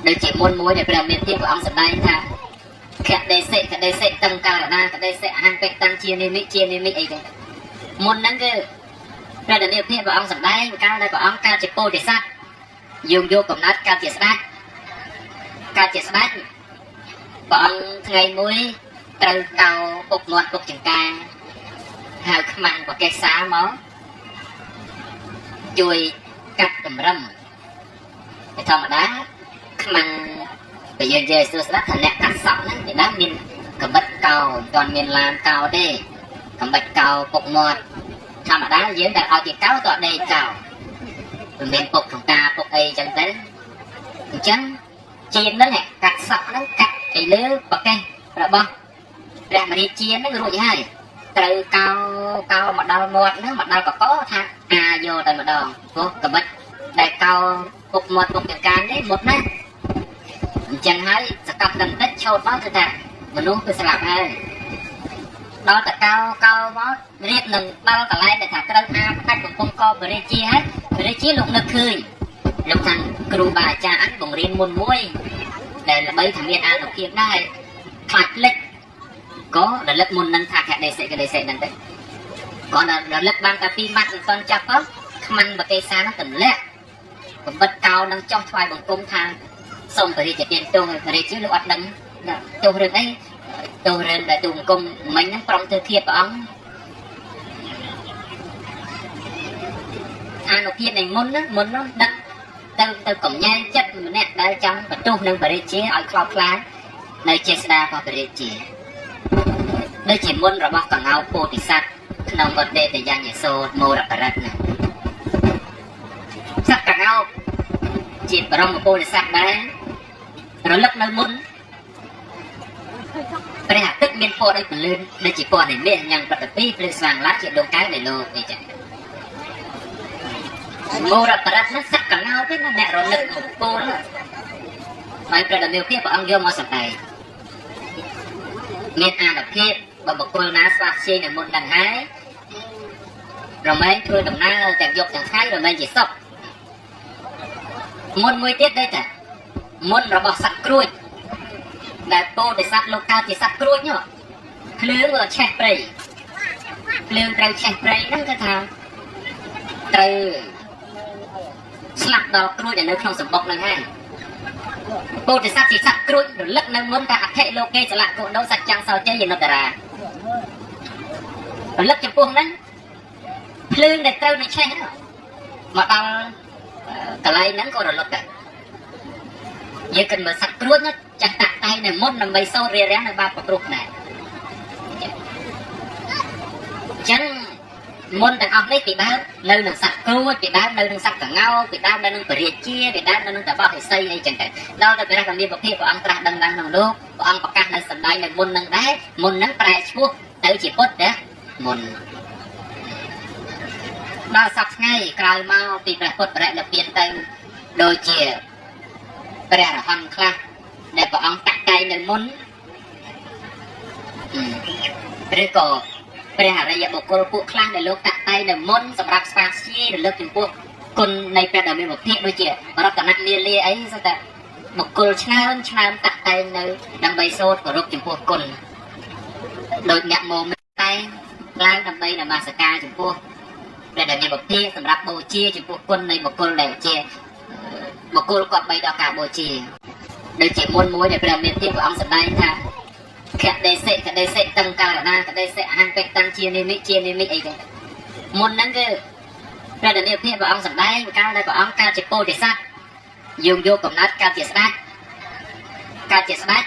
ដូចជាមុនមួយដែលព្រះមានភាពព្រះអង្គសម្ដែងថាខដេសិខដេសិតឹងករណាខដេសិអហង្កិតាំងជានិមិជានិមិអីចឹងមុនហ្នឹងគឺព្រះតនីភាពព្រះអង្គសម្ដែងកាលដែលព្រះអង្គកើតជាពោធិសត្វយើងយកកំណត់កើតជាស្ដេចកើតជាស្ដេចព្រះអង្គថ្ងៃមួយត្រូវកោពុកមាត់ពុកចង្ការហៅខ្មាំងបកេសាមកជួយកាត់តម្រឹមតែធម្មតាខ្មាំងតែយើងនិយាយស្រួលស្ដាប់ថាអ្នកកាត់សក់ហ្នឹងគេដឹងមានកបិតកោមិនទាន់មានឡានកោទេកបិតកោពុកមាត់ធម្មតាយើងតែឲ្យគេកោតដេកកោមិនមានពុកក្នុងតាពុកអីចឹងទៅអញ្ចឹងជាងហ្នឹងកាត់សក់ហ្នឹងកាត់ឯលើប្រកេះរបស់ព្រះមរាជាហ្នឹងរួចហើយត្រូវកោកោមកដល់មាត់ហ្នឹងមកដល់កកថាអាយកតែម្ដងព្រោះកបិតដែលកោពុកមាត់ពុកចង្ការនេះមុតណាអញ្ចឹងហើយសកត់ដល់តិចឆោតមកគឺថាមនុស្សគឺស្លាប់ហើយដល់តកោកោមករៀបនឹងដល់កន្លែងដែលថាត្រូវអាផ្ដាច់កំពុងកបរិជាហើយបរិជាលោកនឹកឃើញលោកថាគ្រូបាអាចារ្យអញបង្រៀនមុនមួយដែលល្បីថាមានអានុភាពដែរខ្លាចភ្លេចក៏រលឹកមុននឹងថាខដេសិកដេសិហ្នឹងទៅគាត់រលឹកបានតែពីរម៉ាត់មិនទាន់ចាប់ផងខ្មាំងបកេសាហ្នឹងទម្លាក់កំបិតកោនឹងចោះថ្វាយបង្គំថាសូមព្រះរាជទានទោសឲ្យព្រះរាជាលោកអត់ដឹងទោសរឿងអីទោសរឿងដែលទូបង្គំមិញហ្នឹងប្រុងធ្វើធៀបព្រះអង្គអានុភាពនៃមុនហ្នឹងមុនហ្នឹងដឹកទៅកំញែងចិត្តម្នាក់ដែលចង់បន្ទោសនឹងព្រះរាជាឲ្យខ្លោចខ្លាចនៅចេស្តារបស់ព្រះរាជាដូចជាមុនរបស់កងោពោធិសត្វក្នុងវត្តដេតយញ្ញសោតមោរបរិទ្ធណាសត្វកងោជាបរមពោធិសត្វដែររលឹកនៅមុនព្រះអាទិត្យមានពណ៌ដូចពន្លឺដូចជាពណ៌នៃមាសញ៉ាំប្រតិពីភ្លឺស្វាងឡាត់ជាដួងកែវនៃលោកនេះចឹងមោរបរិទ្ធនោះសត្វកងោទេណាអ្នករលឹកមង្គលហើយព្រះដ៏មានភាពព្រះអង្គយកមកសម្ដែងមានអានុភាពបើបុគ្គលណាស្វាស្យាយនៅមុននឹងហើយរមែងធ្វើដំណើរទាំងយប់ទាំងថ្ងៃរមែងជាសុខមុនមួយទៀតដូចថាមុនរបស់សត្វក្រួចដែលពោធិសត្វលោកកើតជាសត្វក្រួចនោះភ្លើងវាឆេះព្រៃភ្លើងត្រូវឆេះព្រៃហ្នឹងគឺថាត្រូវស្លាប់ដល់ក្រួចដែលនៅក្នុងសម្បុកហ្នឹងហើយពោធិសត្វជាសត្វក្រួចរលឹកនៅមុនថាអធិលោកេសលៈកុដោសច្ចាំងសោជ័យយនុត្តរារលឹកចំពោះហ្នឹងភ្លើងដែលត្រូវនឹងឆេះហ្នឹងមកដល់កន្លែងហ្នឹងក៏រលត់ដែរយើងគិតមើលសត្វក្រួចនោះចាស់តាក់តែងនៅមុនដើម្បីសូត្ររារាំងនៅបាបប្រគ្រោះដែរអញ្ចឹងមុនទាំងអស់នេះពីដើមនៅនឹងសត្វក្រួចពីដើមនៅនឹងសត្វកងោពីដើមនៅនឹងពរាជាពីដើមនៅនឹងតបោះឥសីអីចឹងទៅដល់ទៅព្រះរាមាពភាព្រះអង្គត្រាស់ដឹងឡើងក្នុងលោកព្រះអង្គប្រកាសនៅសម្ដែងនៅមុននឹងដែរមុននឹងប្រែឈ្មោះទៅជាពុទ្ធណាមុនដល់សប្តាហ៍ថ្ងៃក្រោយមកពីព្រះពុទ្ធបរិនិព្វានទៅដូចជាព្រះអរហន្តខ្លះដែលព្រះអង្គតាក់តែងនៅមុនឬក៏ព្រះអរិយបុគ្គលពួកខ្លះដែលលោកតាក់តែងនៅមុនសម្រាប់ស្វាស្យាយរលឹកចំពោះគុណនៃព្រះដ៏មានវិភាកដូចជារតនមាលាអីសុទ្ធតែបុគ្គលឆ្នើមឆ្នើមតាក់តែងនៅដើម្បីសូត្រគោរពចំពោះគុណដោយអ្នកមតែងឡើងដើម្បីនមស្ការចំពោះព្រះដ៏មានវិភាកសម្រាប់បូជាចំពោះគុណនៃបុគ្គលដែលជាបុគ្គលគាត់បីដល់ការបូជាដូចជាមុនមួយដែលព្រះមានភាពព្រះអង្គសម្ដែងថាខដេសិកដេសិតឹងករណាកដេសិអហង្កិតាំងជានិមិជានិមិអីចឹងមុនហ្នឹងគឺព្រះដ៏មានភាពព្រះអង្គសម្ដែងកាលដែលព្រះអង្គកើតជាពោធិសត្វយើងយកកំណត់កើតជាស្ដេចកើតជាស្ដេច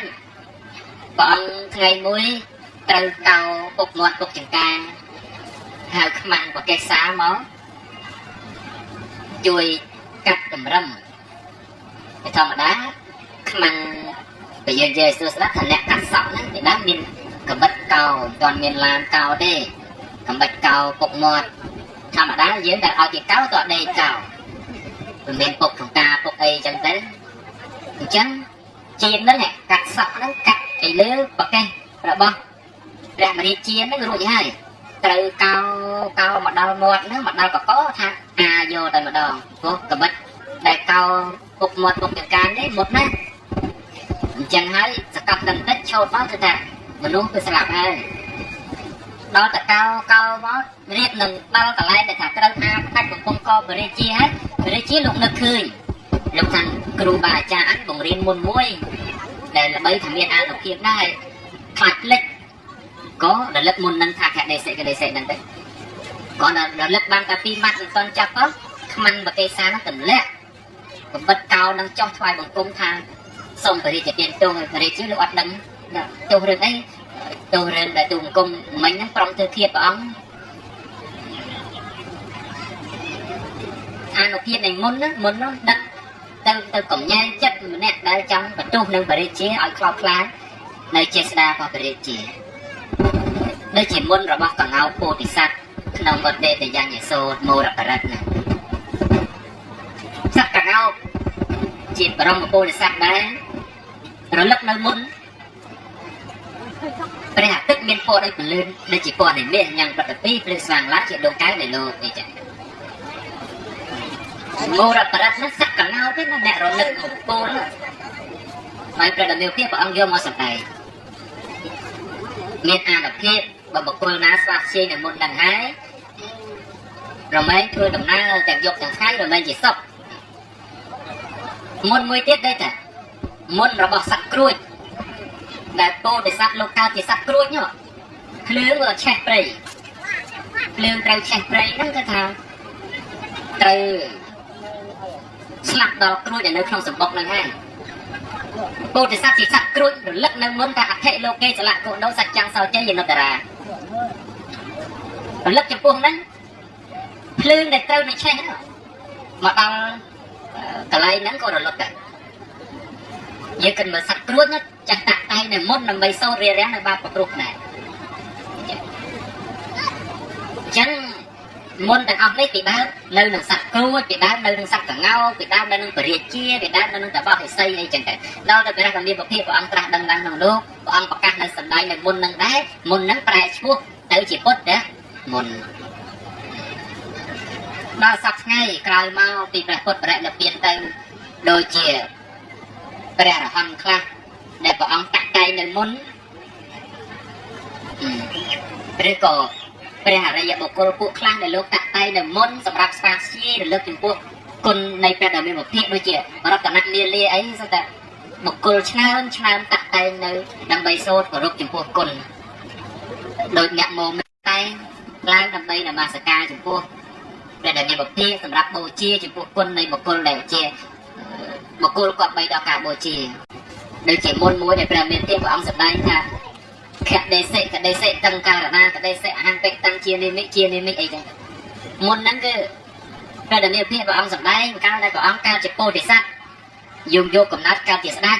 ព្រះអង្គថ្ងៃមួយត្រូវកោពុកមាត់ពុកចង្ការហៅខ្មាំងបកេសាមកជួយកាត់តម្រឹមតែធម្មតាខ្មាំងតែយើងនិយាយស្រួលស្ដាប់ថាអ្នកកាត់សក់ហ្នឹងពីដើមមានកបិតកោមិនទាន់មានឡានកោទេកបិតកោពុកមាត់ធម្មតាយើងតែឲ្យគេកោតដេកកោមិនមានពុកក្នុងតាពុកអីចឹងទៅអញ្ចឹងជាងហ្នឹងកាត់សក់ហ្នឹងកាត់ឯលើប្រកេះរបស់ព្រះមរាជាហ្នឹងរួចហើយត្រូវកោកោមកដល់មាត់ហ្នឹងមកដល់កកថាអាយកតែម្ដងព្រោះកបិតដែលកោពុកមាត់ពុកចង្ការនេះមុតណា អញ្ចឹងហើយសកត់ដល់តិចឆោតមកគឺថាមនុស្សគឺស្លាប់ហើយដល់តកោកោមករៀបនឹងដល់កន្លែងដែលថាត្រូវអាផ្ដាច់កំពុងកបរិជាហើយបរិជាលោកនឹកឃើញលោកថាគ្រូបាអាចារ្យអញបង្រៀនមុនមួយដែលល្បីថាមានអានុភាពដែរខ្លាចភ្លេចក៏រលឹកមុននឹងថាខដេសិកដេសិហ្នឹងទៅក៏រលឹកបានតែពីរម៉ាត់មិនទាន់ចាប់ផងខ្មាន់បកេសាហ្នឹងទម្លាក់កំបិតកោនឹងចោះថ្វាយបង្គំថាសូមព្រះរាជទានទោសឲ្យព្រះរាជាលោកអត់ដឹងទោសរឿងអីទោសរឿងដែលទូបង្គំមិញហ្នឹងប្រុងធ្វើធៀបព្រះអង្គអានុភាពនៃមុនហ្នឹងមុននោះដឹកទៅកំញែងចិត្តម្នាក់ដែលចង់បន្ទោសនឹងព្រះរាជាឲ្យខ្លោចខ្លាចនៅចេស្តារបស់ព្រះរាជាដូចជាមុនរបស់កងោពោធិសត្វក្នុងវត្តដេតយ៉ាងយសោមោរបរិទ្ធណាសត្វកងោជាបរមពោធិសត្វដែររលឹកនៅមុនព្រះអាទិត្យមានពណ៌ដូចពន្លឺដូចជាពណ៌នៃមាសញ៉ាំងបដពីភ្លឺស្វាងឡាត់ជាដួងកែវនៃលោកអីចឹងមោរបរិទ្ធនោះសត្វកងោទេណាអ្នករលឹកមកពោលហើយព្រះដ៏មានភាពព្រះអង្គយកមកសម្ដែងមានអានុភាពបើបុគ្គលណាស្វាស្ជាយនៅមុននឹងហើយរមែងធ្វើដំណើរទាំងយប់ទាំងថ្ងៃរមែងជាសុខមុនមួយទៀតដែរតាមុនរបស់សត្វក្រួចដែលពោធិសត្វលោកកើតជាសត្វក្រួចនោះភ្លើងវាឆេះព្រៃភ្លើងត្រូវឆេះព្រៃហ្នឹងគឺថាត្រូវស្លាប់ដល់ក្រួចដែលនៅក្នុងសម្បុកហ្នឹងហើយពោធិសត្វជាសត្វក្រួចរលឹកនៅមុនថាអធិលោកេចលៈកុដោសច្ចាំងសោជ័យនុត្តរារលឹកចំពោះហ្នឹងភ្លើងដែលត្រូវនឹងឆេះហ្នឹងមកដល់កន្លែងហ្នឹងក៏រលត់ដែរយើងគិតមើលសត្វក្រួចនោះចាស់តាក់តែងនៅមុនដើម្បីសូត្ររារាំងនៅបាបប្រគ្រោះដែរអញ្ចឹងមុនទាំងអស់នេះពីដើមនៅនឹងសត្វក្រួចពីដើមនៅនឹងសត្វកងោពីដើមនៅនឹងពរាជាពីដើមនៅនឹងតបោះឥសីអីចឹងទៅដល់ទៅព្រះរាមាភិព្រះអង្គត្រាស់ដឹងឡើងក្នុងលោកព្រះអង្គប្រកាសនៅសម្ដែងនៅមុននឹងដែរមុននឹងប្រែឈ្មោះទៅជាពុទ្ធណាមុនដល់សប្តាហ៍ថ្ងៃក្រោយមកពីព្រះពុទ្ធបរិនិព្វានទៅដូចជាព្រះអរហន្តខ្លះដែលព្រះអង្គតាក់តែងនៅមុនឬក៏ព្រះអរិយបុគ្គលពួកខ្លះដែលលោកតាក់តែងនៅមុនសម្រាប់ស្វាស្ជាយរលឹកចំពោះគុណនៃព្រះដ៏មានវិភាកដូចជារតនមាលាអីសុទ្ធតែបុគ្គលឆ្នើមឆ្នើមតាក់តែងនៅដើម្បីសូត្រគោរពចំពោះគុណដូចអ្នកមោតែងឡើងដើម្បីនមស្ការចំពោះព្រះដ៏មានវិភាកសម្រាប់បូជាចំពោះគុណនៃបុគ្គលដែលជាបុគ្គលគប្បីដល់ការបូជាដូចជាមុនមួយដែលព្រះមានទេព្រះអង្គសម្ដែងថាខដេសិកដេសិតង្ការណាកដេសិអហង្តិតាំងជានិមិជានិមិអីចឹងមុនហ្នឹងគឺព្រះដ៏មានភាពព្រះអង្គសម្ដែងកាលដែលព្រះអង្គកើតជាពោធិសត្វយើងយកកំណត់កើតជាស្ដេច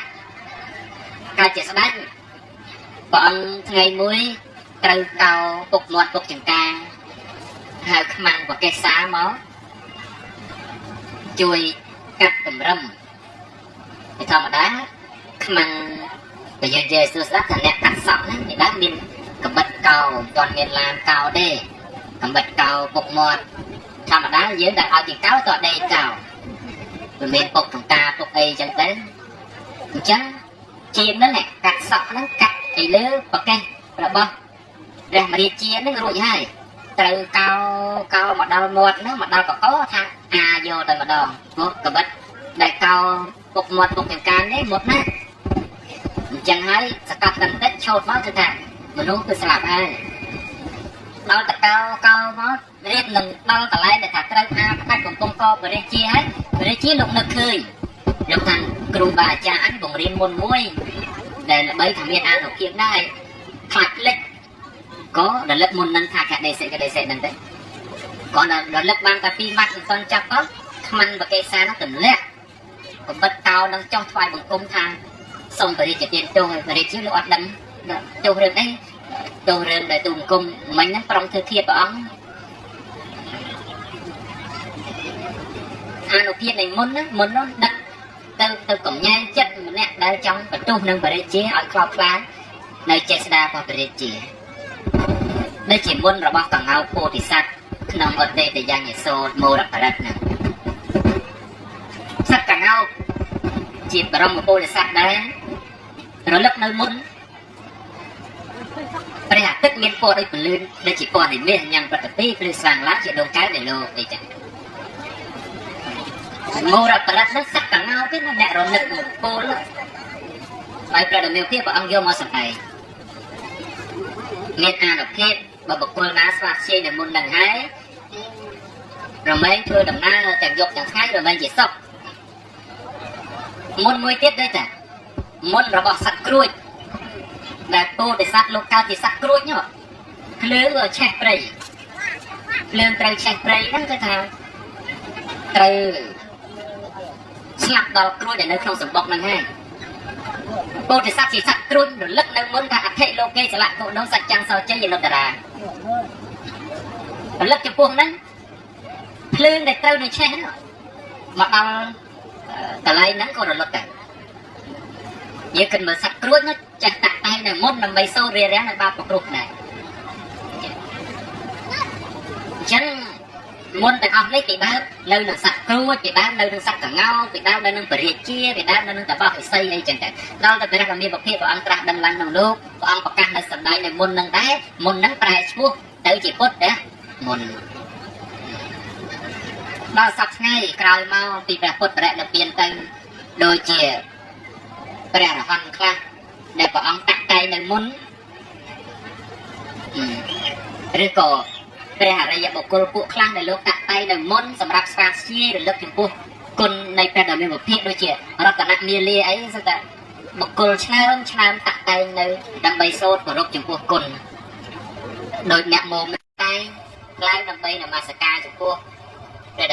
កើតជាស្ដេចព្រះអង្គថ្ងៃមួយត្រូវកោពុកមាត់ពុកចង្ការហៅខ្មាំងបកេសាមកជួយកាត់តម្រឹមពីធម្មតាខ្មាំងតែយើងនិយាយសួរស្ដាប់ថាអ្នកកាត់សក់ហ្នឹងពីដើមមានកំបិតកោមិនទាន់មានឡានកោទេកំបិតកោពុកមាត់ធម្មតាយើងដែលឲ្យជាកោតដេកោមិនមានពុកចង្ការពុកអីចឹងទៅអញ្ចឹងជាងហ្នឹងកាត់សក់ហ្នឹងកាត់ពីលើប្រកេះរបស់ព្រះមរាជាហ្នឹងរួចហើយត្រូវកោកោមកដល់មាត់ហ្នឹងមកដល់កកថាអាយកតែម្ដងព្រោះកំបិតដែលកោពុកមាត់ពុកចង្ការនេះមុតណាអញ្ចឹងហើយសកត់ដល់តិចឆោតមកគឺថាមនុស្សគឺស្លាប់ហើយដល់តកោកោមករៀបនឹងដល់កន្លែងដែលថាត្រូវអាផ្ដាច់កំពុងកបរិជាហើយបរិជាលោកនឹកឃើញលោកថាគ្រូបាអាចារ្យអញបង្រៀនមុនមួយដែលល្បីថាមានអានុភាពដែរខ្លាចភ្លេចក៏រលឹកមុននឹងថាខដេសិកដេសិហ្នឹងទៅក៏រលឹកបានតែពីរម៉ាត់មិនទាន់ចាប់ផងខ្មាន់បកេសានោះទម្លាក់កំបិតកោនឹងចោះថ្វាយបង្គំថាសូមព្រះរាជទានទោសឲ្យព្រះរាជាលោកអត់ដឹងទោសរឿងអីទោសរឿងដែលទូបង្គំមិញហ្នឹងប្រុងធ្វើធៀបព្រះអង្គអានុភាពនៃមុនហ្នឹងមុននោះដឹកទៅកំញែងចិត្តម្នាក់ដែលចង់បន្ទោសនឹងព្រះរាជាឲ្យខ្លោចខ្លាចនៅចេស្តារបស់ព្រះរាជាដូចជាមុនរបស់កងោពោធិសត្វក្នុងអតេតយ៉ាងយសោមោរបរិទ្ធហ្នឹងសត្វកងោជាបរមពោធិសត្វដែរ រលឹកនៅមុនព្រះអាទិត្យមានពណ៌ដូចពន្លឺដូចជាពណ៌នៃមាសញ៉ាំប្រតិពីភ្លឺស្វាងឡើងជាដងកែវនៃលោកអីចឹងមោរប្រតនឹងសត្វកងោគេណាអ្នករលឹកមង្គលហើយព្រះដ៏មានភាពព្រះអង្គយកមកសម្ដែងមានអានុភាពបើបុគ្គលណាស្វាធ្យាយនៅមុននឹងហើយរមែងធ្វើដំណើរទាំងយប់ទាំងថ្ងៃរមែងជាសុខមុនមួយទៀតដូចតាមុនរបស់សត្វក្រួចដែលពោធិសត្វលោកកើតជាសត្វក្រួចនោះភ្លើងក៏ឆេះព្រៃភ្លើងត្រូវឆេះព្រៃហ្នឹងគឺថាត្រូវស្លាប់ដល់ក្រួចដែលនៅក្នុងសម្បុកហ្នឹងហើយពោធិសត្វជាសត្វក្រួចរលឹកនៅមុនថាអធិលោកេសលៈកុណោសច្ចាំងសោជ័យអនុត្តរារលឹកចំពោះហ្នឹងភ្លើងដែលត្រូវនឹងឆេះហ្នឹងមកដល់កន្លែងហ្នឹងក៏រលត់ដែរយើងគិតមើលសត្វក្រួចនោះចេះតាក់តែងនៅមុនដើម្បីសូត្ររារាំងនៅបាបប្រគ្រោះដែរអញ្ចឹងមុនទាំងអស់នេះពីដើមនៅនឹងសត្វក្រួចពីដើមនៅនឹងសត្វកងោពីដើមនៅនឹងពរាជាពីដើមនៅនឹងតបោះឥសីអីចឹងតែដល់តែព្រះរាមាពភាព្រះអង្គត្រាស់ដឹងឡើងក្នុងលោកព្រះអង្គប្រកាសនៅសម្ដែងនៅមុននឹងដែរមុននឹងប្រែឈ្មោះទៅជាពុទ្ធដែរមុនដល់សប្តាហ៍ថ្ងៃក្រោយមកពីព្រះពុទ្ធបរិនិព្វានទៅដូចជាព្រះអរហន្តខ្លះដែលព្រះអង្គតាក់តែងនៅមុនឬក៏ព្រះអរិយបុគ្គលពួកខ្លះដែលលោកតាក់តែងនៅមុនសម្រាប់ស្វាធ្យាយរលឹកចំពោះគុណនៃព្រះដ៏មានវិភាកដូចជារតនមាលាអីសុទ្ធតែបុគ្គលឆ្នើមឆ្នើមតាក់តែងនៅដើម្បីសូត្រគោរពចំពោះគុណដោយអ្នកមោតែងឡើងដើម្បីនមស្ការចំពោះព្រះ